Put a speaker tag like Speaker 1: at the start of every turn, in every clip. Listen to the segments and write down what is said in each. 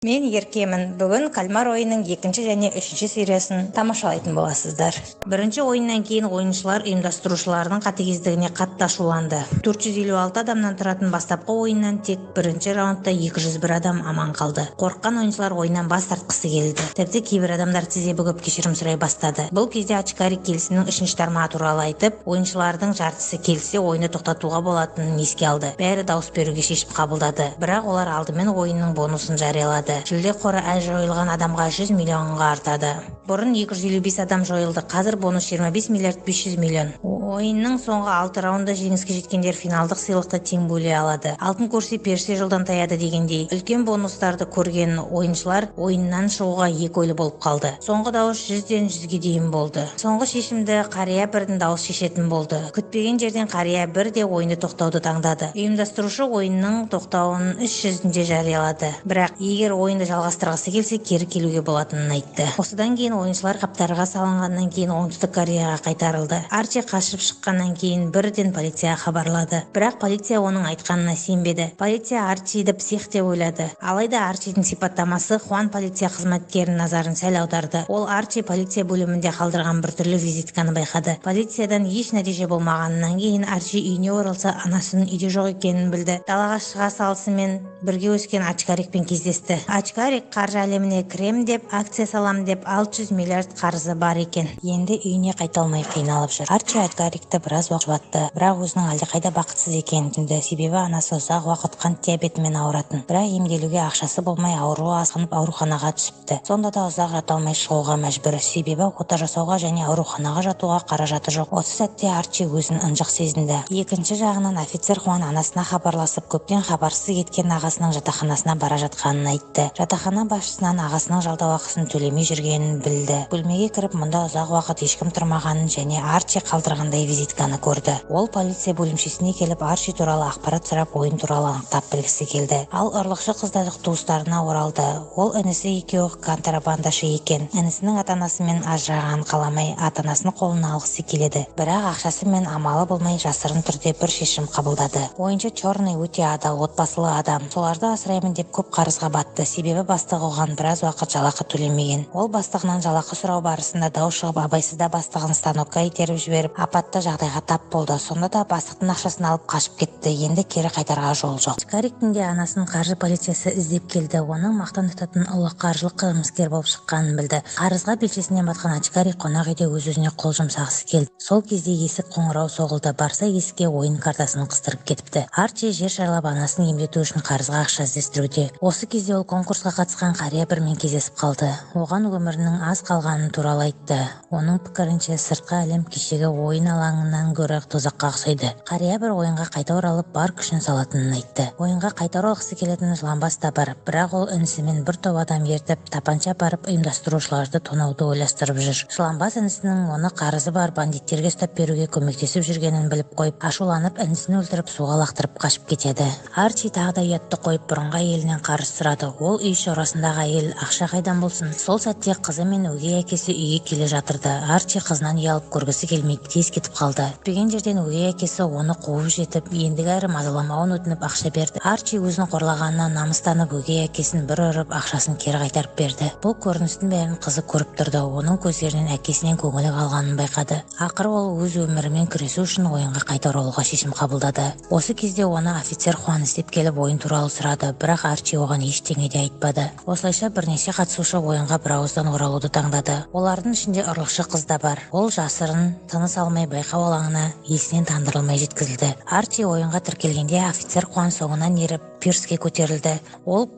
Speaker 1: Мен Еркемін. Бүгін «Кальмар ойынының» екінші және үшінші сериясын тамашалайтын боласыздар. Бірінші ойыннан кейін ойыншылар ұйымдастырушылардың қатыгездігіне қатты ашуланды. 456 адамнан тұратын бастапқы ойыннан тек бірінші раундта 201 адам аман қалды. Қорыққан ойыншылар ойыннан бас тартқысы келді. Тіпті кейбір адамдар тізе бүгіп, кешірім сұрай бастады. Бұл кезде Очкарик келісімнің үшінші тармағы туралы айтып, ойыншылардың жартысы келіссе, ойынды тоқтатуға болатынын еске алды. Бәрі дауыс беруге шешім қабылдады. Бірақ олар алдымен ойынның бонусын жариялады. Жүлде қоры әр жойылған адамға 100 миллионға артады. Бұрын 255 адам жойылды, қазір бонус 25 миллиард 500 миллион. Ойынның соңғы 6 раундында жеңіске жеткендер финалдық сыйлықты тең бөле алады. Алтын көрсе, періште жолдан таяды дегендей, үлкен бонустарды көрген ойыншылар ойыннан шығуға екі ойлы болып қалды. Соңғы дауыс 100-ден 100-ге дейін болды. Соңғы шешімді қария бірдің дауыс шешетін болды. Күтпеген жерден қария бір де ойынды тоқтауды таңдады. Ұйымдастырушы ойынның тоқтауын іс жүзінде жариялады, бірақ егер ойынды жалғастырғысы келсе, кері келуге болатынын айтты. Осыдан кейін ойыншылар қаптарға салынғаннан кейін Оңтүстік Кореяға қайтарылды. Арчи қашып шыққаннан кейін бірден полицияға хабарлады, бірақ полиция оның айтқанына сенбеді. Полиция Арчиді псих деп ойлады. Алайда Арчидің сипаттамасы Хуан полиция қызметкерінің назарын сәл аударды. Ол Арчи полиция бөлімінде қалдырған біртүрлі визитканы байқады. Полициядан еш нәтиже болмағаннан кейін Арчи үйіне оралса, анасының үйде жоқ екенін білді. Далаға шыға салысымен бірге өскен Очкарикпен кездесті. Очкарик қаржы әлеміне кірем деп, акция салам деп, 600 миллиард қарызы бар екен. Енді үйіне қайта алмай қиналып жүр. Арчи Очкарикті біраз уақыт жұбатты, бірақ өзінің әлдеқайда бақытсыз екенін түсінді. Себебі анасы ұзақ уақыт қант диабетімен ауыратын, бірақ емделуге ақшасы болмай, ауруы асқынып, ауруханаға түсіпті. Сонда да ұзақ жата алмай, шығуға мәжбүр, себебі ота жасауға және ауруханаға жатуға қаражаты жоқ. Осы сәтте Арчи өзін ынжық сезінді. Екінші жағынан, офицер Хуан анасына хабарласып, көптен хабарсыз кеткен ағасының жатақханасына бара жатқанын айтты. Жатақхана басшысынан ағасының жалдау ақысын төлемей жүргенін білді. Бөлмеге кіріп, мұнда ұзақ уақыт ешкім тұрмағанын және Арчи қалдырғандай визитканы көрді. Ол полиция бөлімшесіне келіп, Арчи туралы ақпарат сұрап, ойын туралы анықтап білгісі келді. Ал ұрлықшы қыз да туыстарына оралды. Ол інісі екеуі контрабандашы екен. Інісінің ата анасымен ажырағанын қаламай, ата анасының қолына алғысы келеді, бірақ ақшасы мен амалы болмай, жасырын түрде бір шешім қабылдады. Ойыншы Черный өте адал, отбасылы адам. Соларды асыраймын деп, көп қарызға батты, себебі бастығы оған біраз уақыт жалақы төлемеген. Ол бастығынан жалақы сұрау барысында дау шығып, абайсызда бастығын станокқа итеріп жіберіп, апатты жағдайға тап болды. Сонда да бастықтың ақшасын алып қашып кетті. Енді кері қайтарға жол жоқ. Очкариктің де анасын қаржы полициясы іздеп келді. Оның мақтан тұтатын ұлы қаржылық қылмыскер болып шыққанын білді. Қарызға белшесінен батқан Очкарик қонақ үйде өз өзіне қол жұмсағысы келді. Сол кезде есік қоңырау соғылды. Барса, есікке ойын картасын қыстырып кетіпті. Арчи жер шарлап, анасын емдету үшін қарызға ақша іздестіруде. Осы кезде ол конкурсқа қатысқан қария бірмен кездесіп қалды. Оған өмірінің аз қалғаны туралы айтты. Оның пікірінше, сыртқы әлем кешегі ойын алаңынан гөрі тозаққа ұқсайды. Қария бір ойынға қайта оралып, бар күшін салатынын айтты. Ойынға қайта оралғысы келетін жыланбас та бар, бірақ ол інісімен бір топ адам ертіп, тапанша апарып, ұйымдастырушыларды тонауды ойластырып жүр. Жыланбас інісінің оны қарызы бар бандиттерге ұстап беруге көмектесіп жүргенін біліп қойып, ашуланып, інісін өлтіріп, суға лақтырып қашып кетеді. Арчи тағы да ұятты қойып, бұрынғы әйелінен қарыз сұрады. Ол үй шаруасындағы әйел, ақша қайдан болсын? Сол сәтте қызы мен өгей әкесі үйге келе жатырды. Арчи қызынан ұялып, көргісі келмей, тез кетіп қалды. Күтпеген жерден өгей әкесі оны қуып жетіп, ендігі әрі мазаламауын өтініп, ақша берді. Арчи өзін қорлағанына намыстанып, өгей әкесін бір ұрып, ақшасын кері қайтарып берді. Бұл көріністің бәрін қызы көріп тұрды. Оның көздерінен әкесінен көңілі қалғанын байқады. Ақыры ол өз өмірімен күресу үшін ойынға қайта оралуға шешім қабылдады. Осы кезде оны офицер Хуан іздеп келіп, ойын туралы сұрады, бірақ Арчи оған ештеңе де айтпады. Осылайша, бірнеше қатысушы ойынға бір ауыздан оралуды таңдады. Олардың ішінде ұрлықшы қыз да бар. Ол жасырын тыныс алмай, байқау алаңына есінен тандырылмай жеткізілді. Арчи ойынға тіркелгенде, офицер Хуан соңынан еріп, пирске көтерілді. Ол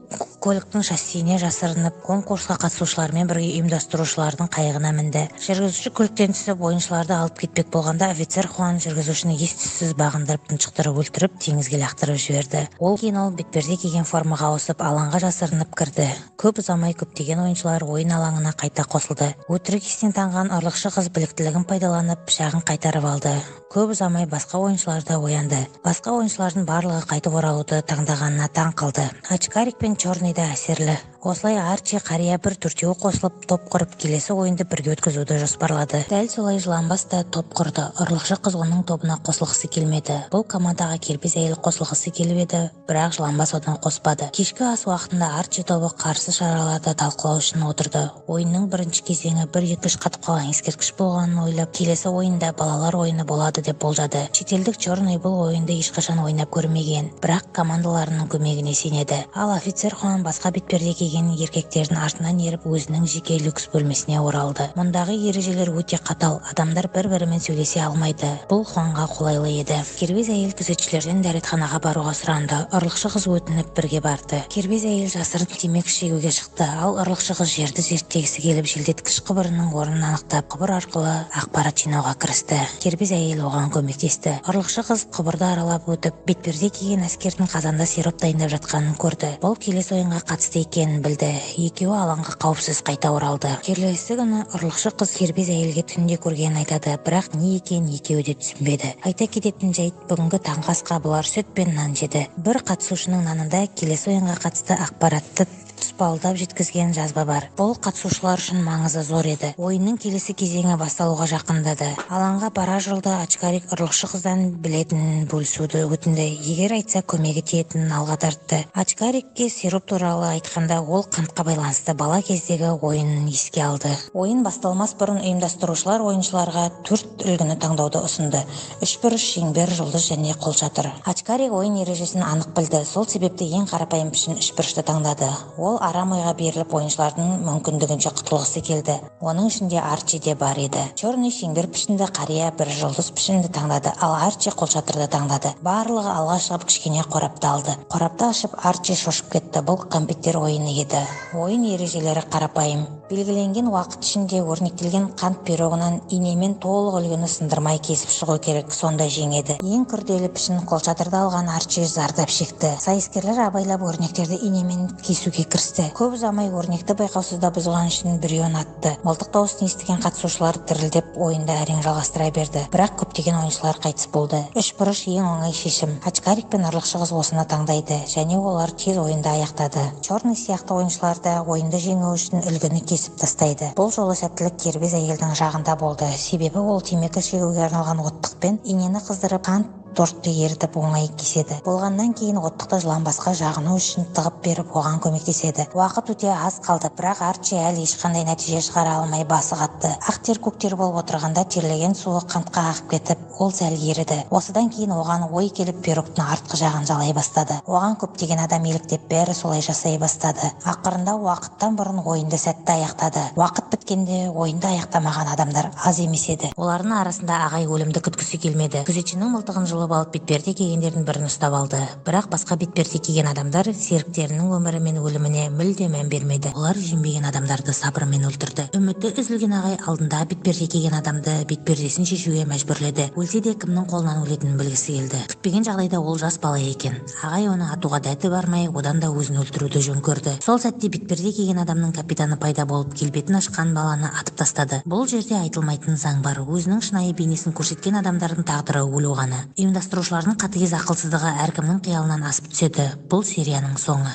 Speaker 1: көліктің шассиіне жасырынып, конкурсқа қатысушылармен бірге ұйымдастырушылардың қайығына мінді. Жүргізуші көліктен түсіп, ойыншыларды алып кетпек болғанда, офицер Хуан жүргізушіні ес түссіз бағындырып, тұншықтырып өлтіріп, теңізге лақтырып жіберді. Ол кейін ол бетперде киген формаға ауысып, алаңға жасырынып кірді. Көп ұзамай көптеген ойыншылар ойын алаңына қайта қосылды. Өтірік естен танған ұрлықшы қыз біліктілігін пайдаланып, пышағын қайтарып алды. Көп ұзамай басқа ойыншылар да оянды. Басқа ойыншылардың барлығы қайтып оралуды таңдағанын алғанына таң қалды. Очкарик пен Черный да әсерлі. Осылай Арчи, қария, бір төртеуі қосылып топ құрып, келесі ойынды бірге өткізуді жоспарлады. Дәл солай Жыланбас та топ құрды. Ұрлықшы қыз оның тобына қосылғысы келмеді. Бұл командаға кербез әйел қосылғысы келіп еді, бірақ Жыланбас одан қоспады. Кешкі ас уақытында Арчи тобы қарсы шараларды талқылау үшін отырды. Ойынның бірінші кезеңі бір екі үш қатып қалған ескерткіш болғанын ойлап, келесі ойында балалар ойыны болады деп болжады. Шетелдік Черный бұл ойынды ешқашан ойнап көрмеген, бірақ командаларының көмегіне сенеді. Ал офицер Хуан басқа бетперде киген еркектердің артынан еріп, өзінің жеке люкс бөлмесіне оралды. Мұндағы ережелер өте қатал, адамдар бір-бірімен сөйлесе алмайды. Бұл Хуанға қолайлы еді. Кербез әйел күзетшілерден дәретханаға баруға сұранды. Ұрлықшы қыз өтініп, бірге барды. Кербез әйел жасырын темекі шегуге шықты, ал ұрлықшы қыз жерді зерттегісі келіп, желдеткіш құбырының орнын анықтап, құбыр арқылы ақпарат жинауға кірісті. Кербез әйел оған көмектесті. Ұрлықшы қыз құбырды аралап өтіп, бетперде киген әскердің қазанда сироп дайындап жатқанын көрді. Бұл келесі ойынға қатысты екенін білді. Екеуі алаңға қауіпсіз қайта оралды. Келесі күні ұрлықшы қыз кербез әйелге түнде көргенін айтады, бірақ не екенін екеуі де түсінбеді. Айта кететін жайт, бүгінгі таңғы асқа бұлар сүт пен нан жеді. Бір қатысушының нанында келесі ойынға қатысты ақпаратты тұспалдап жеткізген жазба бар. Бұл қатысушылар үшін маңызы зор еді. Ойынның келесі кезеңі басталуға жақындады. Алаңға барар жолда Очкарик ұрлықшы қыздан білетінін бөлісуді өтінді. Егер айтса, көмегі тиетінін алға тартты. Очкарикке сироп туралы айтқанда, ол қантқа байланысты бала кездегі ойынын еске алды. Ойын басталмас бұрын ұйымдастырушылар ойыншыларға төрт үлгіні таңдауды ұсынды: үшбұрыш, шеңбер, жұлдыз және қолшатыр. Очкарик ойын ережесін анық білді, сол себепті ең қарапайым пішін, үшбұрышты таңдады. Ол арам ойға беріліп, ойыншылардың мүмкіндігінше құтылғысы келді. Оның ішінде Арчи де бар еді. Черный шеңбер пішінді, қария бір жұлдыз пішінді таңдады, ал Арчи қолшатырды таңдады. Барлығы алға шығып, кішкене қорапты алды. Қорапты ашып, Арчи шошып кетті. Бұл кәмпиттер ойыны еді. Ойын ережелері қарапайым: белгіленген уақыт ішінде өрнектелген қант пирогынан инемен толық үлгіні сындырмай кесіп шығу керек, сонда жеңеді. Ең күрделі пішін, қолшатырды алған Арчи зардап шекті. Сайыскерлер абайлап өрнектерді инемен кесуге кірісті. Көп ұзамай өрнекті байқаусызда бұзған үшін біреуін атты. Мылтық дауысын естіген қатысушылар дірілдеп, ойынды әрең жалғастыра берді, бірақ көптеген ойыншылар қайтыс болды. Үшбұрыш ең оңай шешім. Очкарик пен ұрлықшы қыз осыны таңдайды және олар тез ойынды аяқтады. Черный сияқты ойыншылар да ойынды жеңу үшін үлгіні кесіп тастайды. Бұл жолы сәттілік кербез әйелдің жағында болды, себебі ол темекі шегуге арналған оттықпен инені қыздырып, қант тортты ерітіп, оңай кеседі. Болғаннан кейін оттықты Жыланбасқа жағыну үшін тығып беріп, оған көмектеседі. Уақыт өте аз қалды, бірақ Арчи әлі ешқандай нәтиже шығара алмай, басы қатты. Ақ тер көк тер болып отырғанда, терлеген суы қантқа ағып кетіп, ол сәл еріді. Осыдан кейін оған ой келіп, пирогтың артқы жағын жалай бастады. Оған көптеген адам еліктеп, бәрі солай жасай бастады. Ақырында уақыттан бұрын ойынды сәтті аяқтады. Уақыт біткенде ойынды аяқтамаған адамдар аз емес еді. Олардың арасында ағай өлімді күткісі келмеді. Күзетшінің мылтығын жұлып алып, бетперде кигендердің бірін ұстап алды. Бірақ басқа бетперде киген адамдар серіктерінің өмірі мен өліміне мүлде мән бермеді. Олар жеңбеген адамдарды сабырмен өлтірді. Үміті үзілген ағай алдында бетперде киген адамды бетпердесін шешуге мәжбүрледі. Өлсе де, кімнің қолынан өлетінін білгісі келді. Күтпеген жағдайда ол жас бала екен. Ағай оны атуға дәті бармай, одан да өзін өлтіруді жөн көрді. Сол сәтте бетперде киген адамның капитаны пайда болып, келбетін ашқан баланы атып тастады. Бұл жерде айтылмайтын заң бар: өзінің шынайы бейнесін көрсеткен адамдардың тағдыры өлу ғана. Ұйымдастырушылардың қатыгез ақылсыздығы әркімнің қиялынан асып түседі. Бұл серияның соңы.